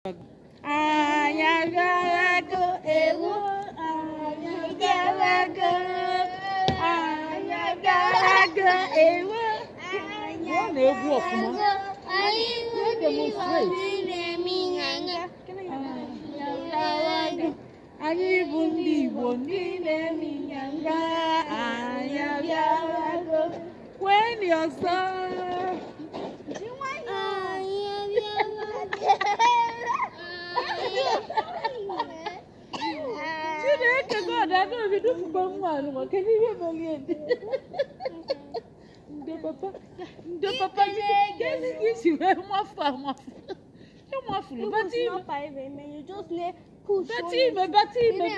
Anyị abịago, ewo, anyị abịago, anyị abịago, ewo. Ọ na-egwu ọfụma. Na-demonstrate. Anyị bụ ndị Igbo, ndị na-eme ịnyanga. Anyị abịago. Kweni ọzọ. Chineke God, Adaobi dupụkwa nwa anụnwa. Kedu ihe melie ndị? Ndo papa, ndo papa, kezi ka isi wee mafu amafu. Ịmafuru, bata ime. Bata ime,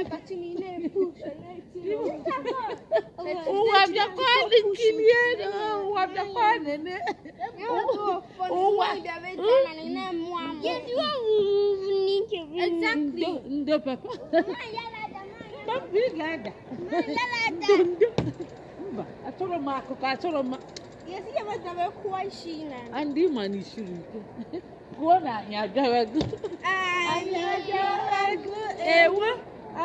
bata ime. Ụwa bịakwa nkilie, ụwa bịakwa nene. Ụwa. Exactly. Ndo, ndo papa. Papa, ị ga-ada. Ndo, ndo. Mba, achọrọ m akụkọ, achọrọ m. Andị ma na isiri ike. Gụọ na anyị abịawago. Anyị abịawago, ewo.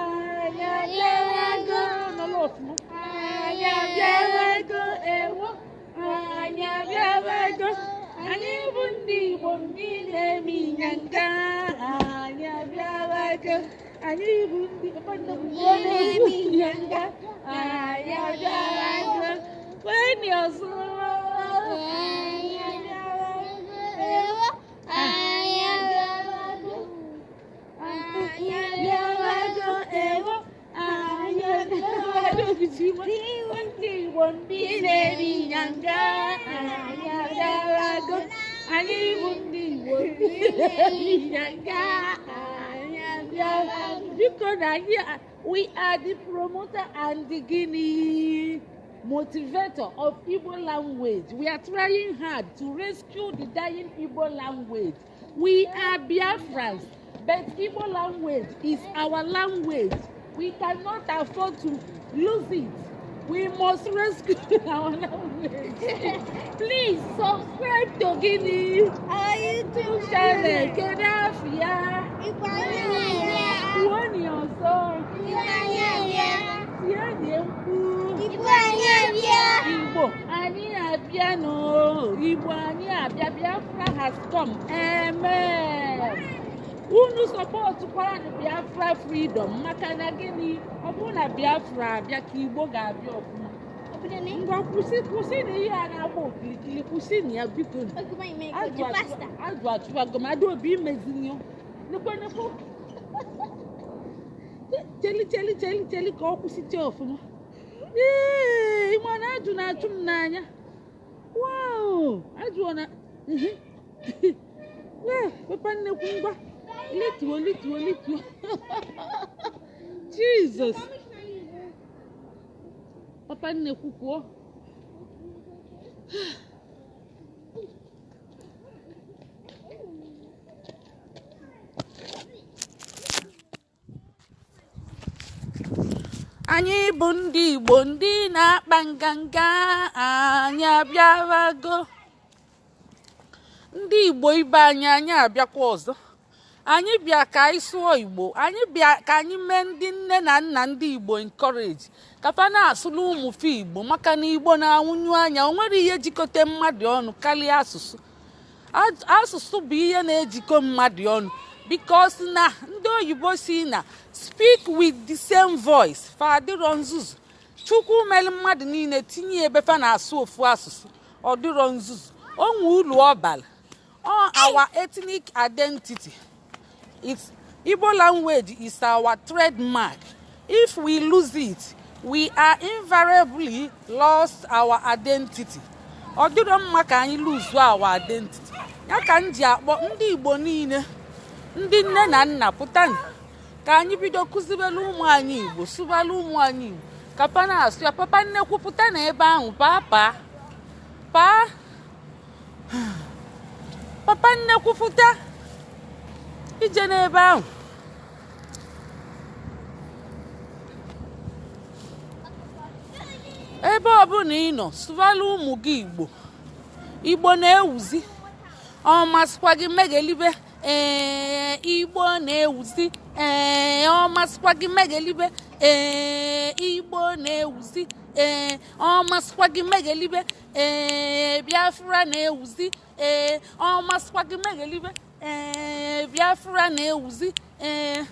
Anyị abịawago. Nọrọ ọfụma. Anyị abịawago, ewo. Anyị abịawago. Anyị bụ ndị Igbo, ndị na-eme ịnyanga. Anyị abịawago. Anyị bụ ndị na-eme ịnyanga. Anyị abịawago. Kweni ọzọ. Anyị abịawago, ewo. Anyị abịawago. Anyị abịawago, ewo. Anyị abịawago. Ndị Igbo, ndị na-eme ịnyanga. Anyị abịawago. Anyị bụ ndị Igbo, ndị na-eme ịnyanga. Anyị abịawago. Biko na anyị, we are the promoter and the gịnị? Motivator of Igbo language. We are trying hard to rescue the dying Igbo language. We are Biafrans, but Igbo language is our language. We cannot afford to lose it. We must rescue our language. Please subscribe to gịnị? Our YouTube Channel. Kedu afịa? Kwuo ọzọ. Tienye mkpu. Igbo anyị abịa nụ. Igbo anyị abịa. Biafra has come. Amen. Unu supportkwara Biafra freedom, maka na gịnị? Ọ bụrụ na Biafra abịa ka Igbo ga-abịa ọfụma. Ngwa, kwụsị, kwụsị na ihe a na-agba okirikiri. Kwụsị na ya, biko. Azụ achụwago m. Adaobi, imezinyo. Nekwe, nekwe. Cheli, cheli, cheli, cheli ka ọ kwụsịcha ọfụma. Ee, ịma na ajụ na-achụ m n'anya. Wow, ajụ ọ na ee. Papa nnekwu, ngwa, lituo, lituo, lituo. Jesus, papa nnekwu, kwuo. Anyị bụ ndị Igbo, ndị na-akpa nganga. Anyị abịawago. Ndị Igbo ibe anyị, anyị abịakwa ọzọ. Anyị bịa ka anyị sụọ Igbo. Anyị bịa ka anyị mee ndị nne na nna ndị Igbo encourage ka fa na-asụrụ ụmụfe Igbo, maka na Igbo na-anwụnyu anya. O nwere ihe jikọta mmadụ ọnụ karịa asụsụ. Asụsụ bụ ihe na-ejikọ mmadụ ọnụ, because na ndị oyibo si na speak with the same voice. Fa adịrọ nzuzu. Chukwu mere mmadụ niile tinye ebe fa na-asụ ofu asụsụ. Ọ dịrọ nzuzu. O nwe ulu ọ bara. Ọ our ethnic identity. It's Igbo language is our trademark. If we lose it, we are invariably lost our identity. Ọ dịrọ mma ka anyị lose our identity. Ya ka m ji akpọ ndị Igbo niile, ndị nne na nna, pụtanụ ka anyị bido kụzibelu ụmụ anyị Igbo, sụbalụ ụmụ anyị Igbo ka pa na-asụ ya. Papa nnekwu, pụta na ebe ahụ. Paa, paa, paa. Papa nnekwu, pụta ije n'ebe ahụ. Ebe ọbụla ị nọ, sụbalụ ụmụ gị Igbo. Igbo na-ewuzi. Ọ masịkwa gị meghelibe. Ee. Na-ewuzi. Ee, ọ masịkwa gị meghelibe. Ee, Igbo na-ewuzi. Ee, ọ masịkwa gị meghelibe. Ee, Biafra na-ewuzi. Ee, ọ masịkwa gị meghelibe. Ee, Biafra na-ewuzi. Ee,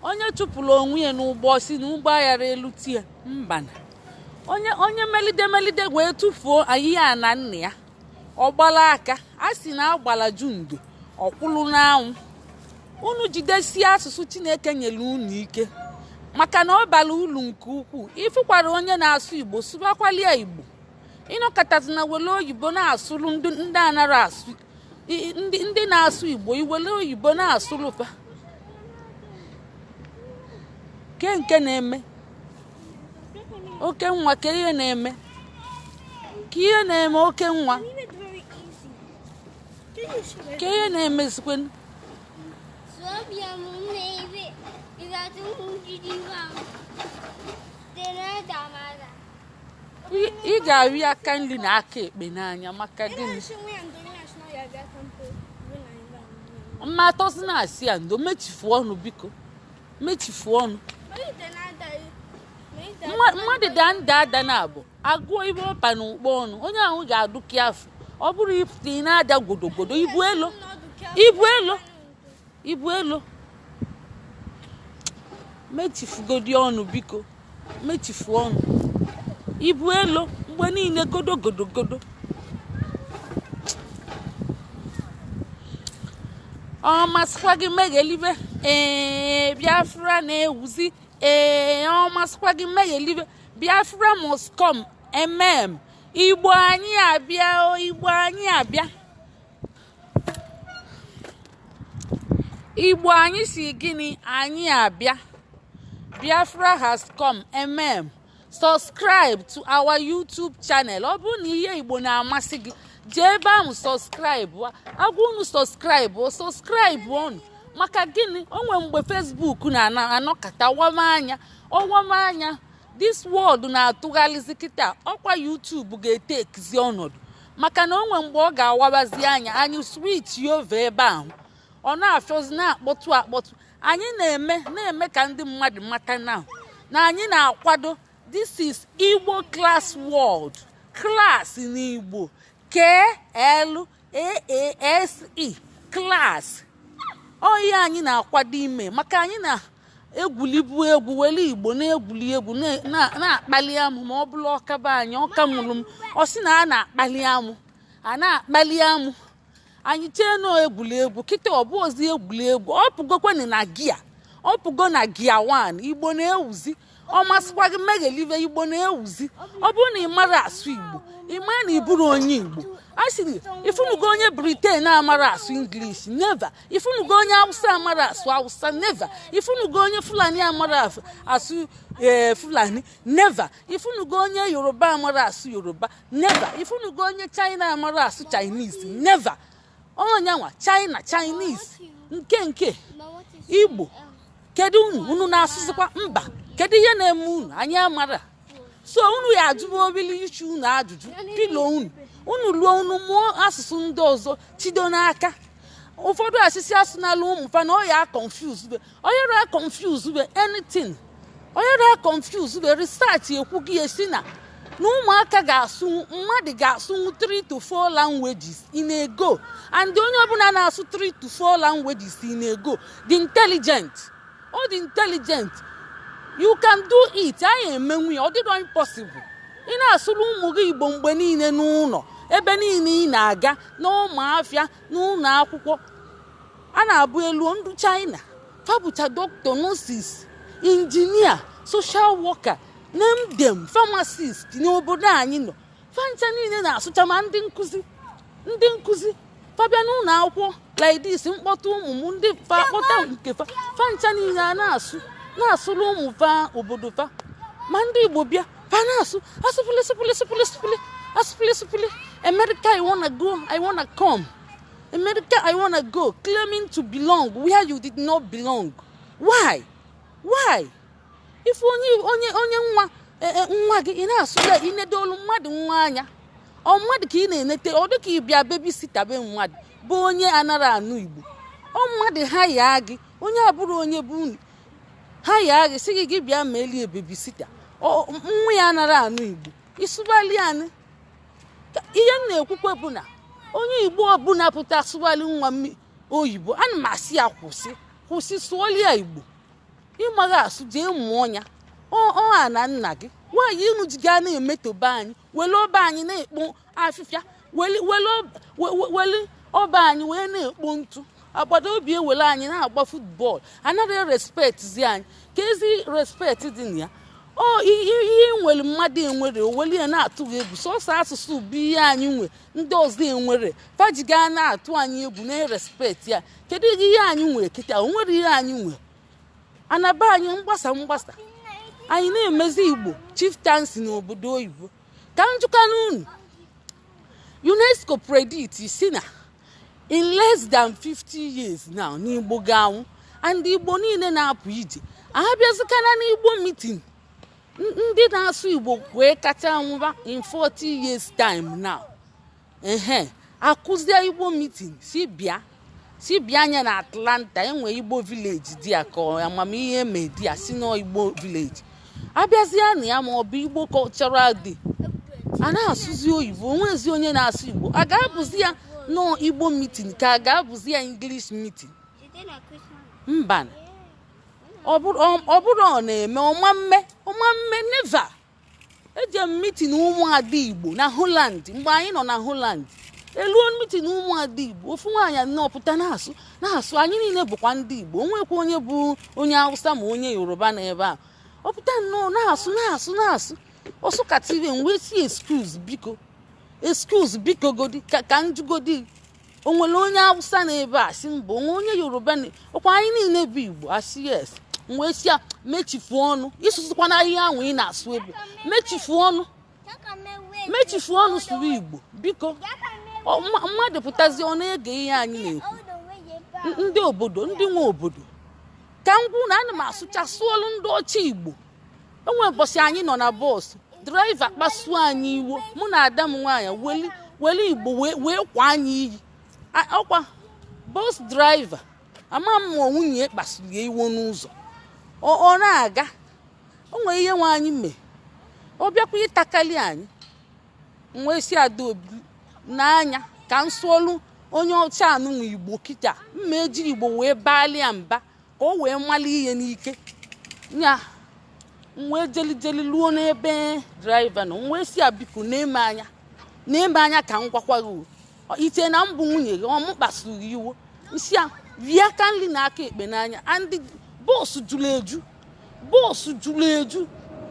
onye chụpụrụ onwe ya n'ụgbọ si n'ụgbọ aghara elu tie mbana. Onye melide melide wee tụfuo ahịhịa na nna ya, ọ gbala aka. A sị na agbala ju ndo ọkwụlụ n'anwụ. Unu jidesie asụsụ Chineke nyere unu ike, maka na ọ bara uru nke ukwuu. Ịfụkwara onye na-asụ Igbo, sụbakwalia Igbo. Ịnọkọtazi na were oyibo na-asụrụ ndị anara asụ, ndị na-asụ Igbo, iwere oyibo na-asụrụ fa. Ke nke na-eme oke nwa, ka ihe na-eme, ka ihe na-eme oke nwa, ka ihe na-emezikwen. Ị ga-arị aka nri na aka ekpe n'anya. Maka gịnị? Mma atọzi na-asị ya ndo. Mechifu ọnụ, biko, mechifu ọnụ. Mmadụ daa nda ada na abụ agụọ ibe ọpa na ụkpọ ọnụ, onye ahụ ga-adụki afọ. Ọ bụrụ ịpụta, ị na-ada godogodo. Ibu elo, ibu elo, ibu elo. Mechifugodi ọnụ, biko, mechifu ọnụ. Ibu elo mgbe niile, godo godo godo. Ọ masịkwa gị meghelibe. Ee, Biafra na-ewuzi. Ee, ọ masịkwa gị meghelibe. Biafra must come. Igbo anyị abịa o, Igbo anyị abịa. Igbo anyị si gịnị? Anyị abịa. Biafra has come. Subscribe to our YouTube channel. Ọ bụrụ na ihe Igbo na-amasị gị, jee ebe ahụ subscribe. Agwa unu subscribe, subscribe ọnụ. Maka gịnị? O nwere mgbe Facebook na-anọkọta wamanya ọwamanya. This world na-atụgharịzi kịta. Ọkwa YouTube ga-etekizi ọnọdụ, maka na o nwere mgbe ọ ga-awabazi anya anyị switch over ebe ahụ. Ọ na-afịọzi na-akpọtụ akpọtụ. Anyị na-eme ka ndị mmadụ mata na anyị na-akwado. This is Igbo Class World class n'Igbo, KLAASE class. Ọ ihe anyị na-akwado ime, maka anyị na-egwulibu egwu, were Igbo na-egwuli egwu, na-akpali amụ. Ma ọ bụrụ ọkaba anyị ọka mụrụ m, ọ sị na a na-akpali amụ, a na-akpali amụ. Anyị chee na egwuregwu kịta, ọ bụ ozi egwuregwu. Ọ pụgokweni na gear, ọ pụgo na gear 1. Igbo na-ewuzi. Ọ masịkwa gị meghelive. Igbo na-ewuzi. Ọ bụrụ na ị mara asụ Igbo, ị mara na ị bụrụ onye Igbo. A sịrị ifunugo onye Britain amara asụ English? Never. Ifunugo onye Hausa amara asụ Hausa? Never. Ifunugo onye Fulani amara asụ Fulani? Never. Ifunugo onye Yoruba amara asụ Yoruba? Never. Ifunugo onye China amara asụ Chinese? Never. Onyanwa China, Chinese, nke Igbo, kedu unu unu na-asụzikwa mba? Kedu ihe na-eme unu? Anyị amara. So unu ya ajụba obili ichu unu ajụjụ pilo unu. Unu luo, unu mụọ asụsụ ndị ọzọ chido n'aka. Ụfọdụ asịsị asụ n'ala ụmụ fa na ọ ya confuse be, onye ra confuse be anything, onye ra confuse be. Research ekwu gị esi na ụmụaka ga-asụ, mmadụ ga-asụnwu 3 to 4 languages in a go, and onye ọbụla na-asụ 3 to 4 languages in a go dị intelligent. Ọ dị intelligent. You can do it. Anyị emenwu ya, ọ dịrọ impossible. Ị na-asụrụ ụmụ gị Igbo mgbe niile n'ụlọ, ebe niile ị na-aga, n'ụmụafịa, n'ụlọ akwụkwọ. A na-abụ elu ndụ China fabụcha doctor, nurses, engineer, social worker, name them, pharmacist n'obodo anyị nọ. Fancha niile na-asụcha, ma ndị nkụzi, ndị nkụzi fabịa n'ụlọ akwụkwọ like this, mkpọtụ ụmụ m, ndị fa kpọta nke fa, fancha niile a na-asụ, na-asụrụ ụmụ fa obodo fa. Ma ndị Igbo bịa, fa na-asụ asụpụlị sụpụlị sụpụlị sụpụlị asụpụlị sụpụlị. America I wanna go, I wanna come. America I wanna go, claiming to belong where you did not belong. Why? Why? Ife onye onye onye nwa nwa gị, ị na-asụ ya, inedolu mmadụ nwa anya. Ọ mmadụ ka ị na-enete, ọ dịka ị bịa babysitter be mmadụ bụ onye anara anụ Igbo. Ọ mmadụ ha yaa gị, onye abụrụ onye bụ unu ha yaa gị, sị gị gị bịa ma elie babysitter, nwa ya anara anụ Igbo, ịsụbali anụ. Ihe m na-ekwukwe bụ na onye Igbo ọbụla pụta sụbali nwa m oyibo, ana m asị ya kwụsị, kwụsị, sụọlia Igbo. Ịmaghị asụ, jee mụọ ya. Ọ na nna gị nwaanyị unu ji gaa na-emetobe anyị, were ọba anyị na-ekpo afịfịa, were ọba anyị wee na-ekpo ntụ. Agbata obi ewere anyị na-agba football, anaghị respect zi anyị. Ka ezi respect dị na ya? Ọ ihe nwere mmadụ enwere oweli ya na-atụ gị egwu. Sọsọ asụsụ bụ ihe anyị nwe, ndị ọzọ enwere fajiga na-atụ anyị egwu na respect ya. Kedu ihe anyị nwere kịta? O nwere ihe anyị nwe. Anaba anyị mgbasa mgbasa, anyị na-emezi Igbo chieftaincy n'obodo oyibo. Ka njụkana unu, UNESCO predict si na in less than 50 years now n'Igbo ga-anwụ, and Igbo niile na-apụ ije abịazikana n'Igbo meeting. Ndị na-asụ Igbo wee kacha nwụba in 40 years time now. Ehe, akụzie Igbo meeting, si bịa, si bịa anya na Atlanta enwe Igbo village dị ya, ka amamihe eme dị ya, si na Igbo village abịazịa na ya, ma ọ bụ Igbo cultural day. A na-asụzi oyibo, onwezi onye na-asụ Igbo. A ga-abụzi ya nọọ Igbo meeting, ka a ga-abụzi ya English meeting? Mba, ọ bụrụ ọ na-eme ọma mme, ọma mme, never. Eje m meeting ụmụada Igbo na Holland. Mgbe anyị nọ na Holland, eluo meeting ụmụada Igbo, ofu nwaanyị nnọọ pụta na-asụ na-asụ. Anyị niile bụkwa ndị Igbo, onwekwa onye bụ onye Hausa ma onye Yoruba na ebe a. Ọ pụta nnọọ na-asụ na-asụ na-asụ, ọsụkatire m wee si, "Excuse, biko, excuse, biko godi, ka njugodi, o nwere onye Hausa na ebe a?" Si mba. Onwe onye Yoruba na ọkwa anyị niile bụ Igbo? Asị yes. M wee si ya, "Mechifu ọnụ, ịsụsụkwana ihe ahụ ị na-asụ ebe. Mechifu ọnụ, mechifu ọnụ, sụrụ Igbo, biko." Mmadụ pụtazi, ọ na-ege ihe anyị na-ekwu. Ndị obodo, ndị nwe obodo, ka m gwu na ana m asụcha sụọlụ ndị ọcha Igbo. Enwe ụbọchị anyị nọ na bus, driver kpasuo anyị iwo. Mụ na ada m nwaanyị weli weli Igbo wee kwa anyị iyi. Ọkwa bus driver, ama m ma nwunye kpasuru ya iwo n'ụzọ ọ na-aga. O nwere ihe nwe anyị mee, ọ bịakwa ịtakali anyị. M wee si Adaobi n'anya ka m sụọlụ onye ọcha anụnwa Igbo kịta, mma eji Igbo wee baalia mba ka o wee mali ihe n'ike nya. M wee jeli luo n'ebe driver nọ, m wee si ya, "Biko, na-eme anya, na-eme anya, ka m gwakwa gị o. Iche na m bụ nwunye gị, ọ mụ kpasuru gị iwo?" Nsị ya rie aka nri na aka ekpe n'anya. Andị bus juru eju, bus juru eju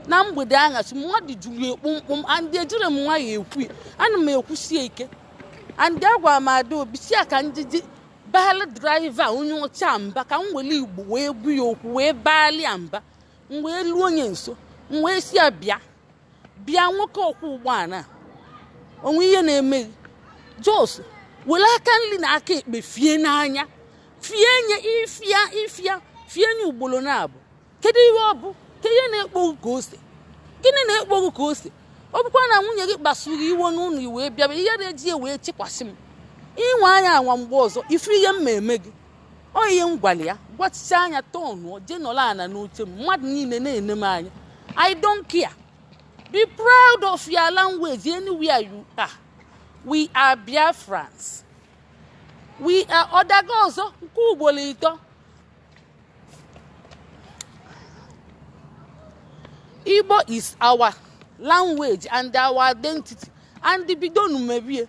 na mgbede aṅasị, mmadụ juru ekpumkpum. Andị ejiri m nwayọ ekwu ya, ana m ekwusie ike. Andị agwara m Adaobi si ya ka njiji baala driver onye ọcha mba, ka m were Igbo wee gbu ya okwu, wee baali ya mba. M wee luo onye nso, m wee si ya, "Bịa, bịa, nwoke ọkwọ ụgbọala a, onwe ihe na-eme gị? Jos were aka nri na aka ekpe fie n'anya, fie nye ifia ifia, fie nye ugboro na-abụ. Kedu ihe ọ bụ ka ihe na-ekpo gị ka ose? Gịnị na-ekpo gị ka ose? Ọ bụkwa na nwunye gị kpasuru iwe n'ụlọ iwee bịaba ihe na-eji ya wee chịkwasị m inwe anya anwa mgbe ọzọ, ifu ihe m ma eme gị." Ọ ihe m gwara ya, gwachicha anya, tọnụọ, jee nọrọ ala n'oche m. Mmadụ niile na-ene m anya. I don't care. Be proud of your language anywhere you are. We are Biafrans, we are. Ọdago ọzọ nke ugboro ịtọ. Igbo is our language and our identity, and bidonu mebie.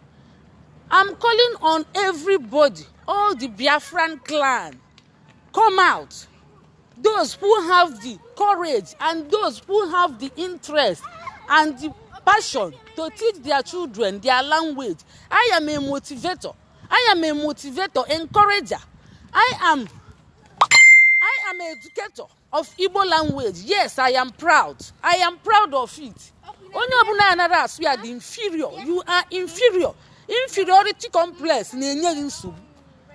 I'm calling on everybody, all the Biafran clan, come out. Those who have the courage and those who have the interest and the passion to teach their children their language. I am a motivator. I am a motivator, encourager. I am educator of Igbo language. Yes, I am proud. I am proud of it. Onye ọbụla anaghị asụ ya dị inferior. You are inferior. Inferiority complex na-enye gị nsogbu,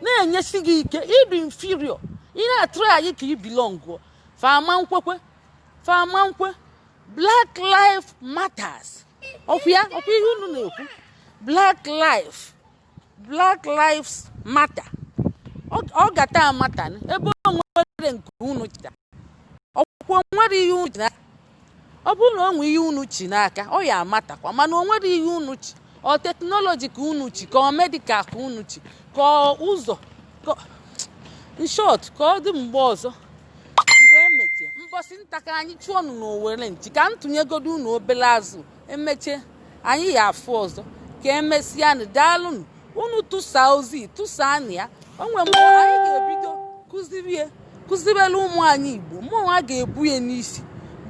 na-enyesi gị ike ịdị inferior. Ị na-atụrụ anyị ka ị belong fama nkwekwe, fama nkwe. Black Life Matters. Ọkwa ya, ọkwa ihe unu na-ekwu, black life, Black Lives Matter. Ọ gata amata ebe o nwere nke unu chita. Ọkwụkwọ nwere ihe unu chi n'aka. Ọ bụrụ na o nwee ihe unu chi n'aka, ọ ya amatakwa. Mana o nwere ihe unu chi, ọ technology ka unu chi, ka ọ medical ka unu chi, ka ọ ụzọ ka, in short, ka ọ dị mgbe ọzọ, mgbe emechie mbọsị nta, ka anyị chụọ unu n'Owere nchi, ka m tụnyegodo unu obele azụ. Emechie, anyị ya afụ ọzọ. Ka emesịanụ. Daalụnụ. Unu tụsaa ozi, tụsaanụ ya. O nwere mgbe anyị ga-ebido kụzirie, kụzibere ụmụ anyị Igbo. Mụnwa ga-ebu ya n'isi,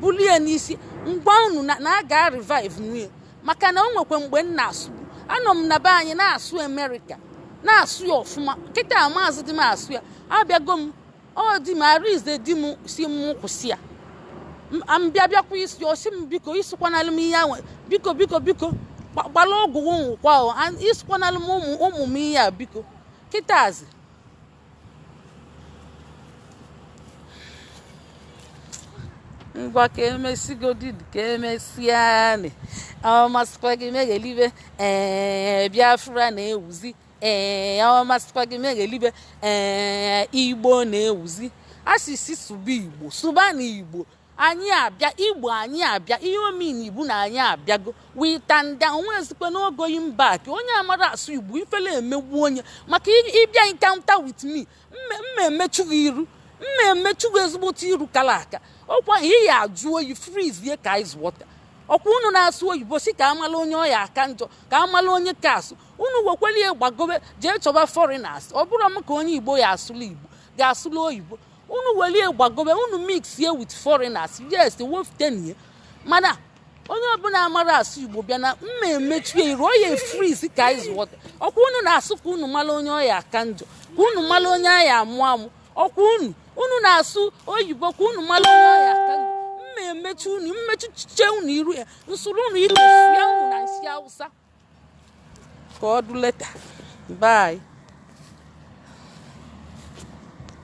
bulie n'isi ngwa unu na a ga-revive nwunye, maka na o nwekwe mgbe m na-asụ, anọ m na be anyị na-asụ Amerịka, na-asụ ya ọfụma. Kịta maazị dị m asụ ya, abịago m, ọ di m arize, di m si m kwụsị ya. Mbịa bịakwa isi, ọsị m, "Biko, isukwanalụ m ihe ahụ, biko, biko, biko, gbala ọgwụ nwụkwa o, isukwanalụ m ụmụ ụmụ m ihe a, biko." Kịtazi ngwa, ka emesigodi, ka emesịanị. Ọ masịkwa gị meghelibe, ee, Biafra na-ewuzi. Ee, ọ masịkwa gị meghelibe, ee, Igbo na-ewuzi. Asịsị sụba Igbo, sụba na Igbo. Anyị abịa, Igbo anyị abịa. Ihe omini Igbo na anyị abịago witanda onwezikwe no going back. Onye amara asụ Igbo, ifele emegbu onye, maka ịbịa encounter with me, mma emechu gị iru, mma emechu gị ezigbote iru kara aka. Ọkwa ihe ya ajụ oyi, freeze ye ka ice water. Ọkwa unu na-asụ oyibo, si ka amala onye ọya aka njọ, ka amala onye ka asụ. Unu wekweli ya gbagobe, jee chọba foreigners. Ọ bụrụ m ka onye Igbo ya asụlụ Igbo, ga-asụlụ oyibo. Unu welie gbagobe, unu mix ye with foreigners, yes, wefutenie. Mana onye ọbụla amara asụ Igbo bịa na mma emechu ya iru, ọ ya freeze ka ice water. Ọkwa unu na-asụ ka unu mara onye ọya aka njọ, ka unu mara onye aya amụ amụ. Ọkwa unu na-asụ oyibo ka unu mara onye ọya aka njọ. Mma emechu unu, mmechuche unu iru ya, nsoro unu ike, sụya unu na nsị Hausa. Ka ọ dị later, bye.